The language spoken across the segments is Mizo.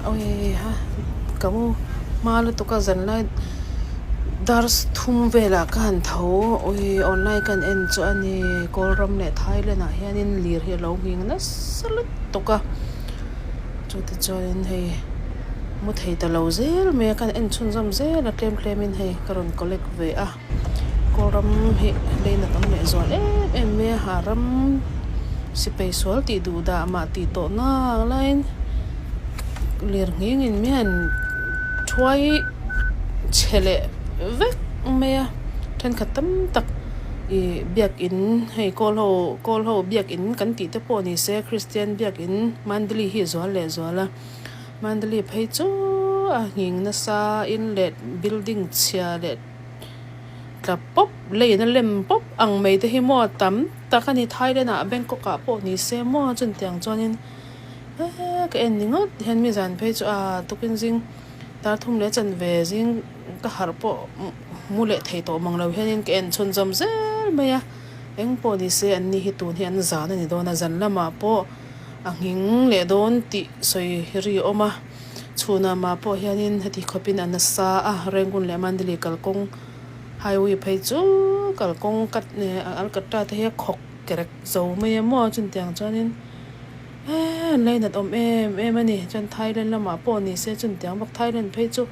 Awiha ka mu hma lutuk a zan lai dar thum velah ka han tho awi online ka han en chu a ni Kawlram leh Thailand ah hianin lir hi a lo nghing nasa lutuk a chutichuanin hei mu thei ta lo zel mai a ka han en chhunzawm zel a tlem tlem in hei ka rawn collect ve a. Kawlram hi leina tam leh zual em em mai a, ha ram sipai sual tih duh dah mah tih tawh nak laiin lir nghing in mi han thuai chhe leh vek mai a, thenkhat tam tak ih biakin hei kawl ho kawl ho biakin kan tih te pawh ni se Kristian biakin Mandali hi zual leh zual a. Mandali phei chu a nghing nasa in leh building chhia leh tla pawp leiin a lem pawp ang mai te hi maw tam tak a ni Thailand ah Bangkok ah pawh ni se maw chutiang chuanin eee ka en ni ngawt hian mi zan phei chu aa tukin zing dar thum leh chanve zing ka harh pawh mu leh thei tawh mang lo hianin ka en chhunzawm zel mai a eng pawh ni se an ni hi tun hi an zan a ni dawn a zan lamah pawh. A nghing leh dawn tih sawi ri a awm a, chhunah mah pawh hianin heti khawpin a nasa a, Rangoon leh Mandalay kalkawng highway phei chu kalkawng kat Alcatra te hi a khawk kerek zo mai a maw chutiang chuanin eee an lainat awm em em a ni, chuan Thailand lamah pawh ni se chutiang bawk Thailand phei chu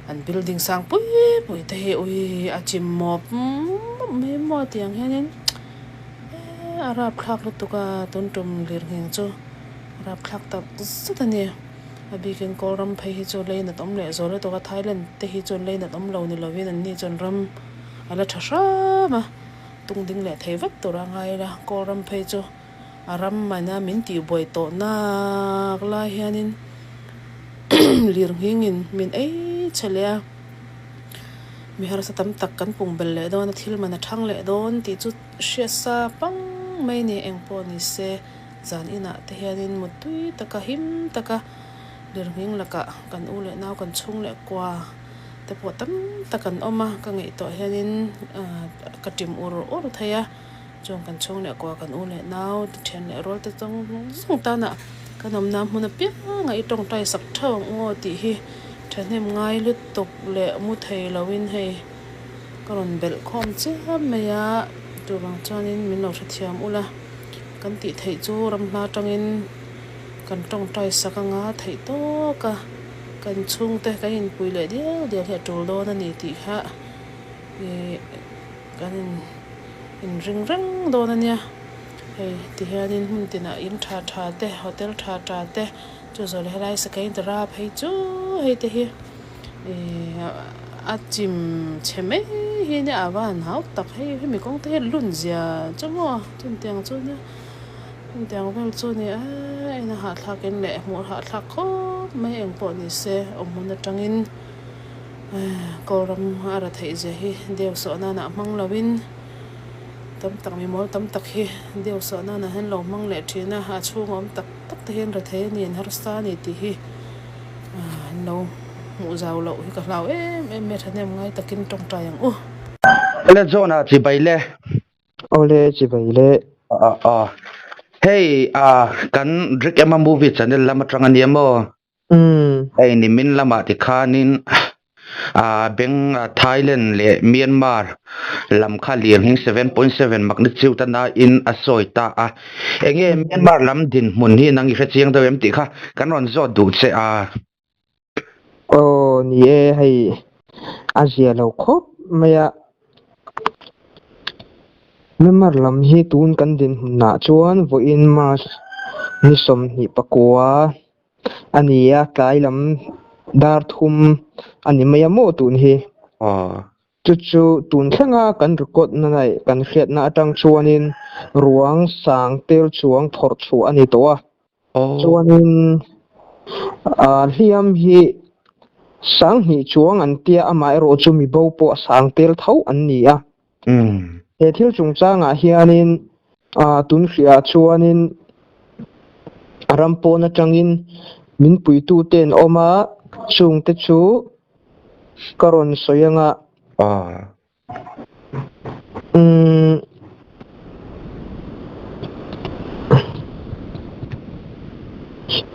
an building sang pui pui te hi ui a chim mawp mawp mai a maw tiang hianin. Eee a rapthlak lutuk a tun tum lirnghing chu a rapthlak tak zet a ni a bikin kawlram phei hi chu lei nat awm leh zual lutuk a Thailand te hi chuan lei nat awm lo ni lovin an ni chuan ram a la tha hram a tung ding leh thei vek tur a ngai ila kawlram phei chu a ram man a min tih buai tawh nak lai hianin lirnghingin min ei chhe leh a. Mi harsa tam tak kan pung belh leh dawn a, thil man a thang leh dawn tih chu hriat sa pang mai a ni. Eng pawh ni se, zan inah te hianin mutui taka him taka lirnghing lakah kan u leh nau kan chhung leh kua te pawh tam tak an awm a, ka ngaihtuah hianin ka ṭim ur ur thei a, chuan kan chhung leh kua kan u leh nau te ṭhian leh rual te zawng zawng tana kan awmna hmun apianga i tawngtai sak ṭheuh ang aw tih hi. Thahnem ngai lutuk leh mu thei loin hei ka rawn belh khawm chiam mai a, tuvang chuanin min lo hrethiam ula, kan tih theih chu ram hla atangin kan tawngtai sak anga theih tawk a, kan chhungte kan inpui leh dial dial hi a tul dawn a ni tih kha ih kan in inring reng dawn a nia, hei tihianin hmun tinah in tha tha te hotel tha tha te. Chu zawh leh helai sakei dara phei chu hei te hi ihh a chim chhe mai hi nia a va han hau tak hei hemi kawng te hi lun zia chu maw chutiang chu nia chutiang vel chu a ni a en a hahthlak in leh hmuh a hahthlak khawp mai engpawh ni se awm hmun atangin kawlram a ra theih zia hi deu sawh nan ah hmang lo in. Tam tak mi mawl tam tak hi deu sawh nan ah hian lo hmang leh thin a, a chhung a awm tak tak te hian rethei a ni an harsa a ni tih hi an lo hmuh zau loh hi ka hlau em em mai a thahnem ngai takin tawngtai ang u. Awle John a chibai le. Awle chibai le. Hei kan Rick Emma movie channel lam atang a nia maw? Hei nimin lamah tikhanin Beng Thailand leh Myanmar lam kha lirnghing 7.7 magnitude a nain a sawi ta a. Enge Myanmar lam dinhmun hi nang i hrechiang deuh em tih kha kan rawn zawt duh che a. Aw ni e, hei a zia lo khawp mai a. Myanmar lam hi tun kan dinhmunah chuan vawiin March ni 24. A ni a, tlai lam dar thum a ni mai a maw tun hi? Chu chu tun thlenga kan record na leh kan hriatna atang chuanin ruang sang tel chuang phawrh chhuah a ni tawh a. Chuanin hliam hi sang hnih chuang an tia amaherawh chu mibo pawh a sang tel tho an ni a. He thil chungchangah hianin tun hriah chuanin ram pawn atangin min puitute an awm a, chungte chu ka rawn sawi anga.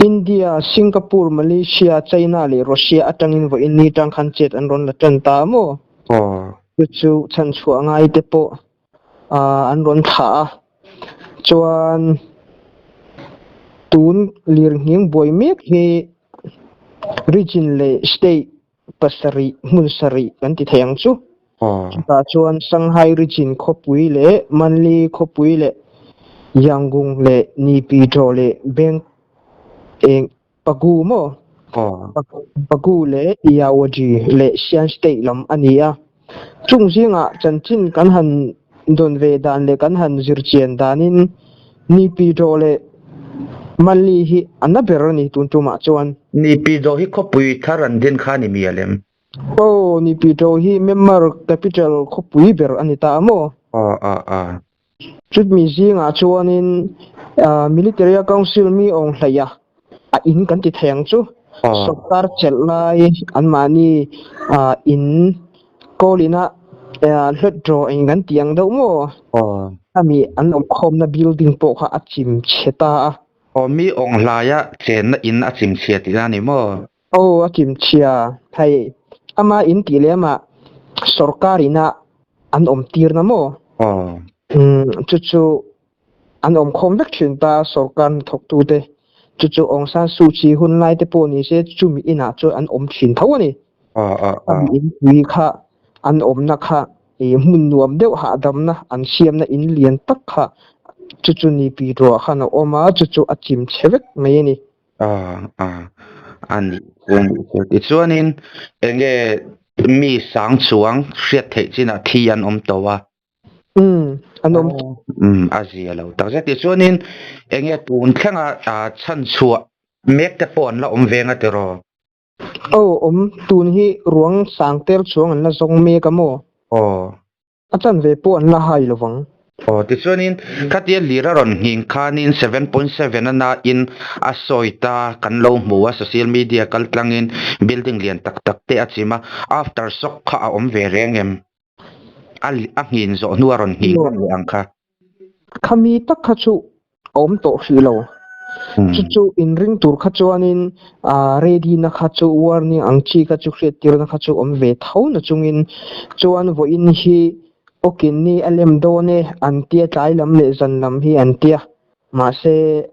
India, Singapore, Malaysia, China leh Russia atangin vawiin ni tang khan chet an rawn la tan ta maw? Chu chu chhanchhuah ngai te pawh an rawn thlah a. Chuan tun lirnghing buai mek hi region leh state pasarih hmun sarih kan ti thei ang chu. Chutah chuan Shanghai region khawpui leh Manli khawpui leh Yangon leh Naypyidaw leh Beng eng Pagu maw? Pagu leh Yawaji leh Shan state lam a ni a. Chung zingah chanchin kan han dawn ve dan leh kan han zir chian danin Naypyidaw leh Manli hi a na ber a ni tun tumah chuan. Naypyidaw hi khawpui thar an din kha a ni mial em? Aw, Naypyidaw hi Myanmar capital khawpui ber a ni ta a maw? Aw, aw, aw. Chutmi zingah chuanin Military Council mi awng hleih a, a in kan ti thei ang chu. Sawrkar chelh lai anmahni in kawlina hlawt draw eng kan ti ang deuh maw? Ami an awmkhawmna building pawh kha a chim chhe ta a. Aw, mi awng hlaia chenna in a chim chhia tihna a ni maw? Aw, a chim chhia. Hei, ama in tih leh amah sawrkar ina an awm tirna maw? Aw. Chu chu an awm khawm vek thin ta sawrkar hnathawktute. Chu chu Aung San Suu Kyi hun lai te pawh ni se chumi inah chuan an awm thin tho a ni. Aw, aw, aw. Ami inpui kha an awmna kha hmun nuam deuh hahdamna an siamna in lian tak kha chu chu Nipi ruah khan a awm a, chu chu a chim chhe vek mai a ni. A nih chu a nih chu. Tichuanin enge mi sang chuang hriat theih chinah thi an awm tawh a. Umm an awm tawh. Umm a zia lo tak zet. Tichuanin enge tun thlenga chhanchhuah mek te pawh an la awm veng a tiraw? Aw awm tun hi ruang sang tel chuang an la zawng mek a maw? Aw. A chanve pawh an la hai lo vang. Aw, tichuanin khatia lir a rawn nghing khanin 7.7 a nain a sawi ta kan lo hmu a, social media kal tlangin building lian tak tak te a chim a, after shock kha a awm ve reng em? A a nghin zawh hnu a rawn nghing reng leh ang kha. Khami tak kha chu a awm tawh hrih lo. Chu chu inring tur kha chuanin ready na kha chu warning ang chi kha chu hriattirna kha chu awm ve tho na chungin chuan vawiin hi awkin ni a lem dawn e an tia tlai lam leh zan lam hi an tia mahse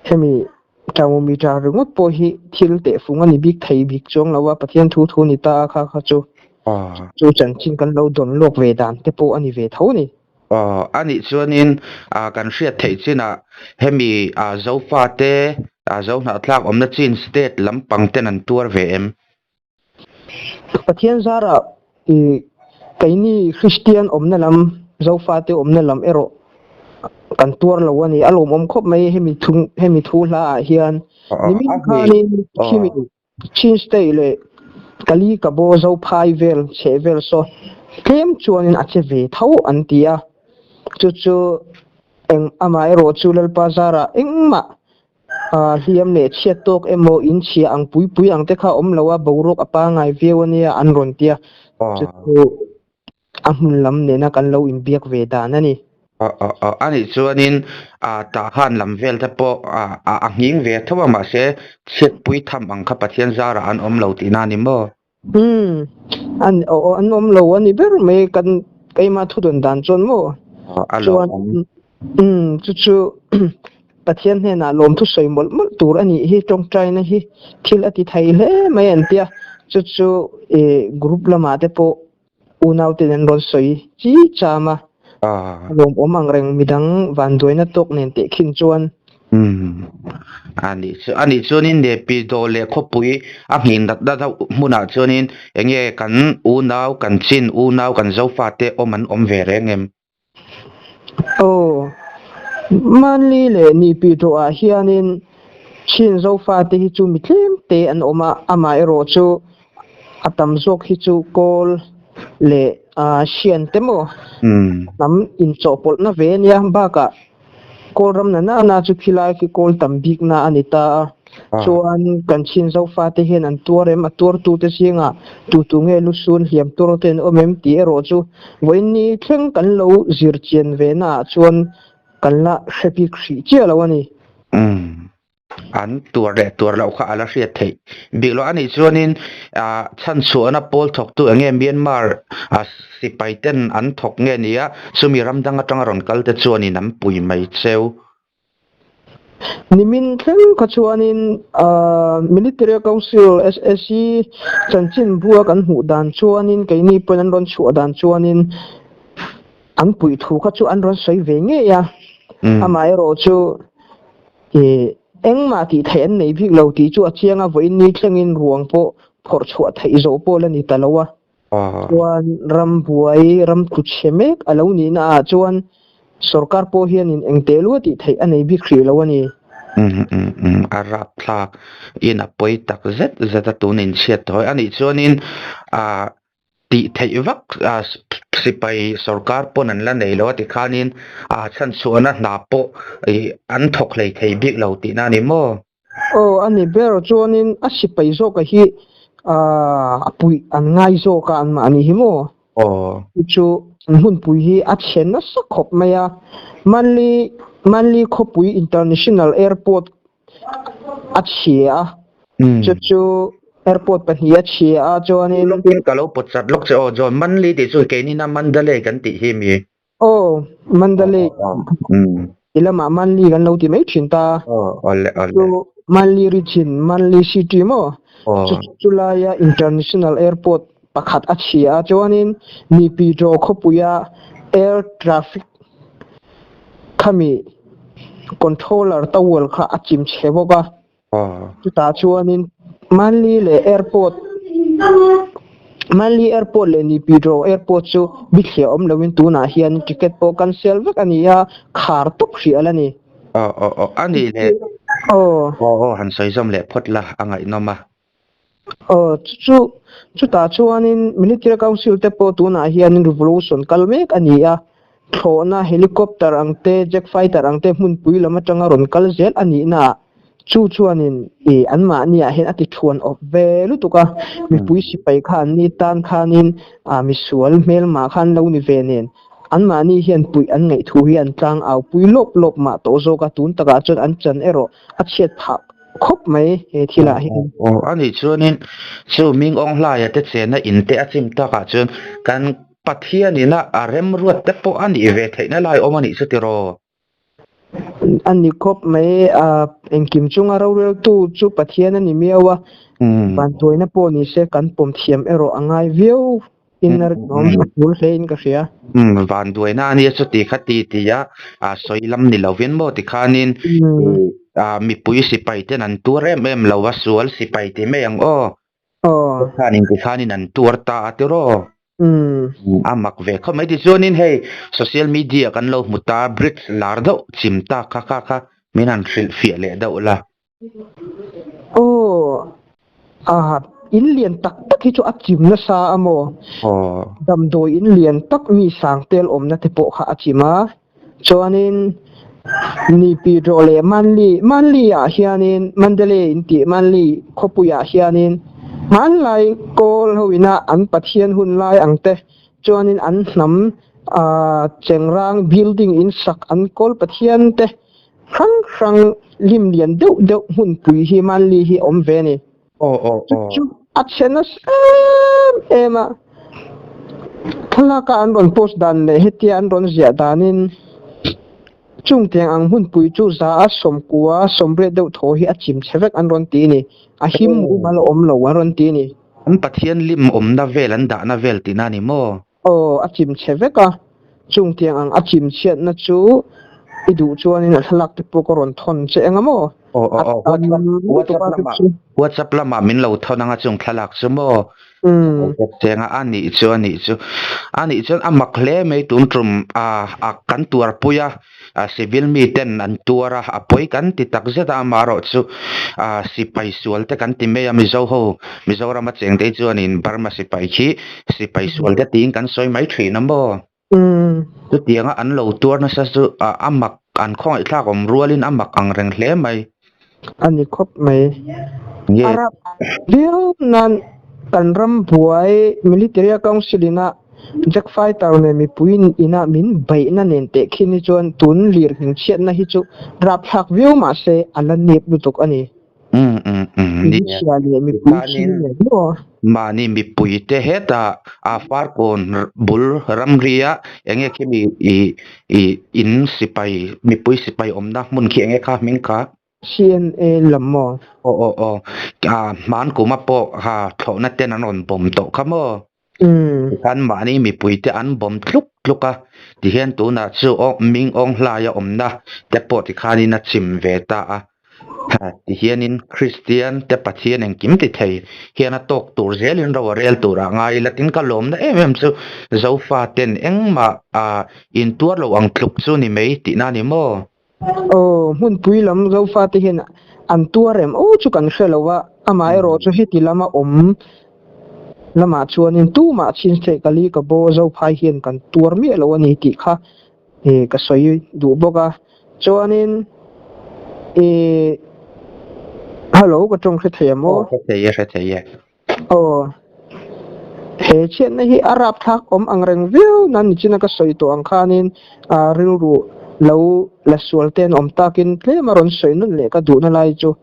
hemi thermometer ringawt pawh hi thil tehfung a ni bik thei bik chuang lo a Pathian thu thu ni ta a kha kha chu chu chanchin kan lo dawn lawk ve dan te pawh a ni ve tho a ni. Aw, a nih chuanin kan hriat theih chinah hemi Zofate, Zohnahthlak awmna chin state lampang ten an tuar ve em? Pathian zarah keini Kristian awmna lam, Zofate awmna lam erawh kan tuar lo a ni. A lawmawm khawp mai hemi thu hemi thu hlaah hian. Nimin khanin khimi Chin State leh Kali Kabo Zophai vel chheh vel saw tlem chuanin a che ve tho an ti a, chu chu eng amaherawh chu Lalpa zarah engmah hliam leh chhiat tawk emaw inchhia ang pui pui ang te kha a awm lo a, boruak a pangai viau ania an rawn ti a, chu chu A hmun lam nena kan lo inbiak ve dan a ni. A nih chuanin tah khan lam vel te pawh a nghing ve tho a, mahse chhiatpui tham ang kha Pathian zarah an awm lo tihna a ni maw? Umm, an an awm lo a ni ber mai kan keimah thudawn dan chuan maw? A lawmawm. Umm, chu chu Pathian hnenah lawmthu sawi mawlh mawlh tur a nih hi, tawngtaina hi thil a ti thei hle mai an tia, chu chu group lamah te pawh Unau ten an rawn sawi chi cham a, a lawmawm ang reng midang vanduaina tawk nen teh khin chuan. Umm, a nih chu, a nih chuanin Nepi dawh leh khawpui a nghing nat nat deuh hmunah chuanin enge kan unau, kan chin unau, kan Zofate awm an awm ve reng em? Aw, Manli leh Nipi dawhah hianin Chin Zofate hi chu mi tlem te an awm a, amaherawh chu a tam zawk hi chu Kawl leh Hrian te maw hnam inchawhpawlhna ve a nia, bakah Kawl ram na na na chu khilai khi kawl tam bikna a ni ta a, chuan kan Chin Zofate hian an tuar em, a tuartute zingah tutu nge lusun hliam tuar te an awm em tih erawh chu vawiin thleng kan lo zir chian ve naah chuan kan la hre bik hrih chiah lo a ni. An tuar leh tuar loh kha a la hriat theih bik loh. Anih chuanin chhanchhuahna pawl thawktu eng nge Myanmar sipai ten an thawk nge nia chumi ram dang atanga rawn kal te chuanin an pui mai cheu. Nimin thleng kha chuanin Military Council SAC chanchinbua kan hmuh dan chuanin keini pawhin an rawn chhuah dan chuanin an puih thu kha chu an rawn sawi ve ngei a. Amaherawhchu Ih, engmah tih theih an nei bik lo tih chu a chiang a, vawiin ni thlengin ruang pawh phawrh chhuah theih zawh pawh la ni ta lo a. Chuan ram buai, ram tlu chhe mek a lo nihna ah chuan sorkar pawh hianin eng teh lua tih theih a nei bik hrih lo a ni. Umm umm umm, a rapthlak in a pawi tak zet zet a tun inchhiat tawh a nih chuanin ah Tih theih vak sipai sorkar pawn an la nei lo a tikhanin a chhanchhuahna hna pawh ih an thawk hlei thei bik lo tihna a ni maw? Aw a ni ber chuanin a sipai zawka hi a puih an ngai zawk a anmahni hi maw? Aw. Chu chu an hmunpui hi a chhe nasa khawp mai a, Manli Manli khawpui International Airport a chhia a, chu chu airport pahnih a chhia a chuanin. Lawkin ka lo pawt chat lawk che aw John, Manli tih chu keinina Mandalay kan tih hi mi? Aw, Mandalay ti lamah Manli kan lo ti mai thin ta. Aw, awle awle. Chu Manli region, Manli city maw? Chu chu laia international airport pakhat a chhia a chuanin Nipyidhaw khawpuia air traffic Khami controller towel kha a chim chhe bawk a, chutah chuanin Manli leh airport Manli airport leh Nipidro airport chu bithliah awm loin tunah hian ticket pawh cancel vek a ni a, khar tawp hrih a la ni. Aw aw aw a nih leh. Aw. Aw aw han sawi zawm leh phawt la a ngaihnawm a. Aw chu chu chutah chuanin Military Council te pawh tunah hianin revolution kal mek a ni a, thlawhna helicopter ang te, jet fighter ang te hmunpui lam atanga rawn kal zel a nihnaah chu chuanin ih anmahniah hian a ti thuan awp ve lutuk a, mipui sipai kha an ni tan khanin ah misual hmelmah khan lo ni ve nen anmahni hian puih an ngaih thu hi an tlang au pui lawp lawp mah tawh zawk a, tun takah chuan an chan erawh a chhiat phah khawp mai he thilah hian. Aw a nih chuanin chu Ming Aung Hlaia te chenna in te a chim takah chuan kan Pathian ina a remruat te pawh a nih ve theihna lai awm a nih chu tiraw? A ni khawp mai, engkim chunga roreltu chu Pathian a ni miau a, vantuaina pawh ni se kan pawm thiam erawh a ngai viau in a rinawm a tul hle in ka hria. Umm vanduaina a nia chuti kha ti ti a sawi lam ni lovin maw tikhanin mipui sipai ten an tuar em em lo a sual sipai ti mai ang aw. Khanin tikhanin an tuar ta a tiraw. A mak ve khawp mai tichuanin hei social media kan lo hmu ta bridge lar deuh chim ta kha kha kha min han hrilh fiah leh deuh la. Aw, ah, in lian tak tak hi chu a chim nasa a maw? Damdawi in lian tak mi sang tel awmna te pawh kha a chim a. Chuanin Nipi rawh leh Manli, Manli ah hianin Mandalay in tih Manli khawpui ah hianin hmanlai kawl ho ina an Pathian hun lai ang te chuanin an hnam ah chengrang building in sak an kawl Pathian te Hrang hrang lim lian deuh deuh hmunpui hi Manli hi a awm ve a ni. Aw aw Chu aw. chu a chhe nasa em em a. Thlalaka an rawn post dan leh hetia an rawn ziah danin chungtiang ang hmunpui chu za a sawmkua sawmriat deuh thaw hi a chim chhe vek an rawn ti a ni. A him mumal a awm lo an rawn ti a ni. An Pathian lim awmna vel an dahna vel tihna a ni maw? Aw, a chim chhe vek a, chungtiang ang a chim chhiatna chu i duh chuanin a thlalak te pawh ka rawn thawn che eng a maw? Aw aw aw, WhatsApp lamah WhatsApp lamah min lo thawn anga chung thlalak chu maw? Umm. Cheng a, a nih chu a nih chu. A nih chuan a mak hle mai tun tum a a kan tuarpui a. A civil mi ten an tuar a, a pawi kan ti tak zet a, amaherawh chu a sipai sual te kan ti mai a, Mizo ho Mizoram a cheng te hi chuanin Burma sipai khi sipai sual te tiin kan sawi mai thin a maw? Chutianga an lo tuar nasa chu a mak an khawngaihthlak awm rualin a mak ang reng hle mai. A ni khawp mai. Nge? A rap viau nan kan ram buai Military Council ina. Jack Fighter nen mipui ina min beihna nen tehkhin hi chuan tun lirnghing chhiatna hi chu rapthlak viau mahse a la nep lutuk a ni. Militia leh mipui thil nen maw? Mahni mipuite hetah a Farkawn bul ramria enge khimi in sipai mipui sipai awmna hmun khi enge kha hming kha? CNA lam maw? Aw aw aw, hman kuma pawh kha thlawhna ten an rawn bawm tawh kha maw? Tikhan mahni mipuite an bawm tluk tluk a, tihian tunah chu aw Ming Aung Hlaia awmna te pawh tikhanin a chim ve ta a. Tihianin Kristian te Pathian engkim ti thei hian a tawk tur zelin ro a rel turah ngai ila tin ka lawmna em em chu Zofa ten engmah intuar lo ang tluk chu ni mai tihna a ni maw? Aw, hmunpui lam Zofate hian an tuar em? Aw chu kan hre lo a, amaherawh chu heti lama awm lamah chuanin tumah chhinchhe ka li ka baw Zophai hian kan tuar miah lo a ni tih kha ka sawi duh bawk a. Chuanin ih hello ka tawng hre thei ang maw? Aw hre thei e, hre thei e. Aw, he chhiatna hi a rapthlak awm ang reng viau nan nichina ka sawi tawh ang khanin rilru lo la sual te an awm takin tlem a rawn sawi nawn leh ka duhna lai chu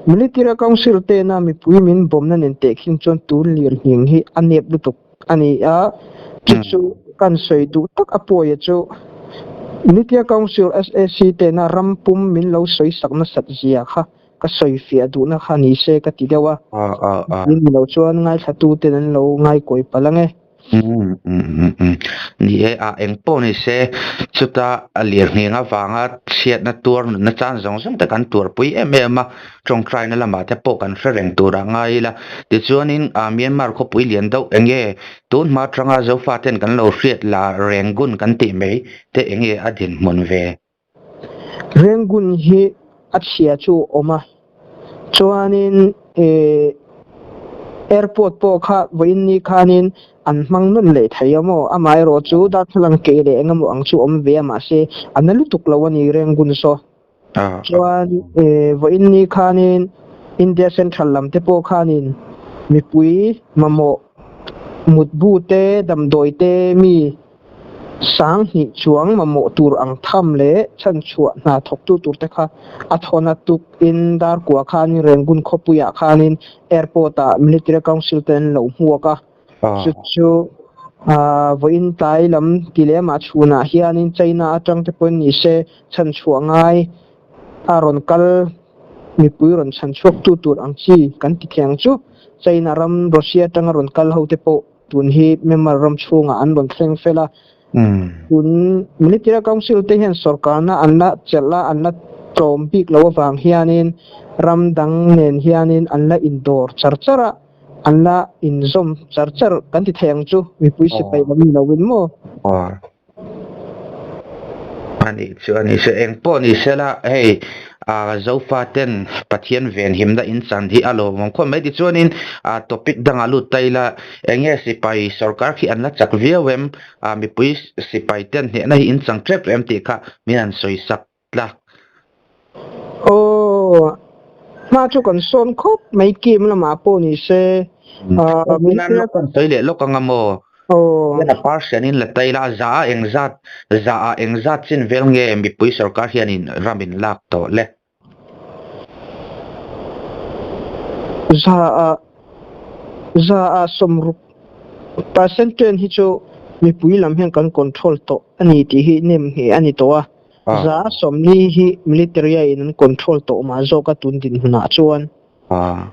Military Council tena mipui min bawmna nen tehkhin chuan tun lirnghing hi a nep lutuk a ni a, chu chu kan sawi duh tak a pawia chu Military Council SAC tena ram pum min lo sawi sak nasat zia kha ka sawi fiah duhna kha ni se ka ti deuh a, min ni lo chuan ngaithlatu ten an lo ngaikawi palh ang e. Ni e, a eng pawh ni se, chuta a lirnghing avanga chhiatna tuar nunna chan zawng zawng te kan tuarpui em em a, tawngtaina lamah te pawh kan hre reng turah ngai ila. Tichuanin Myanmar khawpui lian deuh eng nge tun hma atanga Zofaten kan lo hriat la Rangoon kan tih mai te eng nge a dinhmun ve? Rangoon hi a chhia chu a awm a, chuanin eh airport pawh kha vawiin ni khanin an hmang nawn leh thei a maw, amaherawh chu darthlalang keh leh eng emaw ang chu a awm ve a mahse a na lutuk lo a ni Rangoon saw. Chuan eh vawiin ni khanin India Central lam te pawh khanin mipui mamawh mutbu te damdawi te mi Sanghnih chuang mamawh tur ang tham leh chhanchhuah hna thawktu turte kha a thawn a tuk in Darkua khanin Rangoon khawpuiah khanin airport ah Military Council te an lo hmuak a, chu chu vawiin tlai lam ti lemah chhunah hianin China atang te pawhin ni se chhanchhuah ngai a rawn kal mipui rawn chhanchhuaktu tur ang chi kan ti thei ang chu China ram Russia atanga rawn kal ho te pawh Tun hi Myanmar ram chhungah an rawn thleng fel a. Tun Military Council te hian sorkarna an la chelh a, an la tlawm bik loh avang hianin ram dang nen hianin an la indawr char char a, an la inzawm char char kan ti thei ang chu, mipui sipai lam ni loin maw? A nih chu a ni se, eng pawh ni se la, hei Zofa ten Pathian venhimna in chan hi a lawmawm khawp mai. Tichuanin topic dangah lut ta ila, eng nge sipai sorkar khi an la chak viau em, mipui sipai ten hnehna hi in chang tep em tih kha min han sawi sak tla. Aw, hma chu kan sawn khawp mai kim lamah pawh ni se. Kan sawi leh lawk anga maw? Aw. Hian a Persian in la taila za a engzat za ah engzat chin vel nge mipui sorkar hianin ram in lak tawh le? Za ah za ah sawmruk percent ten hi chu mipui lam hian kan control tawh a ni tih hi nem ngheh a ni tawh a. Za 40 hi military a in an control tawh mah zawk a tun dinhmunah chuan.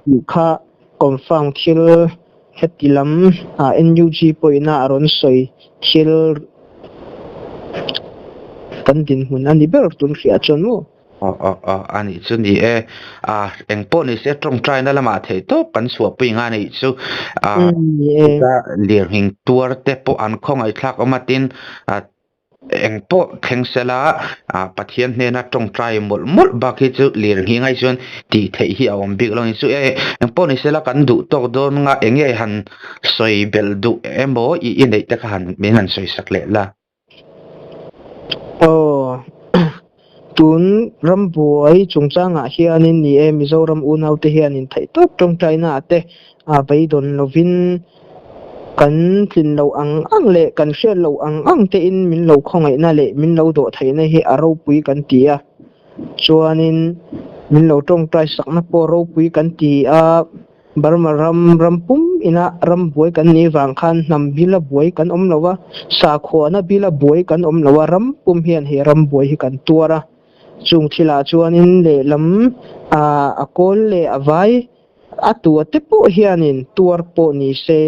Tih kha confirm thil heti lam ah NUG pawhina a rawn sawi thil kan dinhmun a ni ber tun hriah chuan maw? Aw aw aw a nih chu ni e. Ah eng pawh ni se tawngtaina lamah theih tawp kan chhuahpui nga nih chu. Ah lirnghing tuar te pawh an khawngaihthlak awm a tin ah Eng pawh thleng sela Pathian hnena tawngtai mawlh mawlh bak hi chu lirnghing ai chuan tih theih hi a awm bik lo a ni. Chu e eng pawh ni sela kan duh tawk dawn nga eng nge han sawi belh duh emaw i i neih te kha han min han sawi sak leh la. Aw tun rambuai chungchangah hianin ni e Mizoram unaute hianin theih tawp tawngtaina te beidawn lovin. Kan tlin loh ang ang leh kan hriat loh ang ang tein min lo khawngaihna leh min lo dawh theihna hi a ropui kan ti a. Chuanin min lo tawngtai sakna pawh ropui kan ti a. Burma ram ram pum ina ram buai kan nih vang khan hnam bila buai kan awm lo a, sakhuana bila buai kan awm lo a, ram pum hian he ram buai hi kan tuar a. Chung thilah chuanin lehlam a kawl leh a vai A tua te pawh hianin tuar pawh ni se,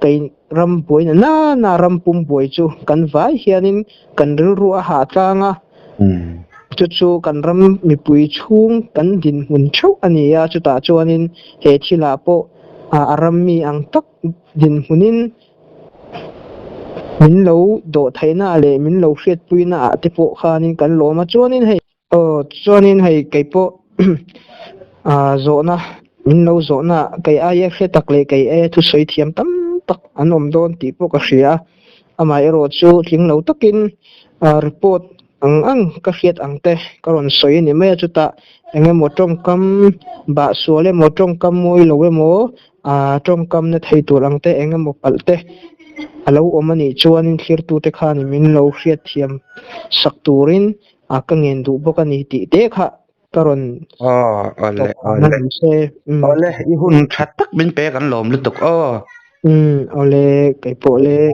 kei ram buaina nana ram pum buai chu kan vai hianin kan rilru a hah tlang a, chu chu kan ram mipui chhung kan dinhmun theuh a ni a, chutah chuanin he thilah pawh a ram mi ang tak dinhmunin min lo dawh theihna leh min lo hriatpuina ah te pawh khanin kan lawm a, chuanin hei. Aw chuanin hei kei pawh ah zawhna min lo zawhna kei aia hre tak leh kei aia thusawi thiam tam tak an awm dawn tih pawh ka hria a, amaherawh chu tling lo takin ah report ang ang ka hriat ang te ka rawn sawi a ni mai a, chutah eng emaw tawngkam bah sual emaw tawngkam mawi lo emaw ah tawngkam na thei tur ang te eng emaw palh te a lo awm a nih chuanin thlirtute khanin min lo hriatthiam sak turin a ka ngen duh bawk a ni tih te kha ka rawn Aw, awle, awle. Se. Mm. Awle, i hun tha tak min pe kan lawm lutuk aw. Mm, awle, kei pawh le.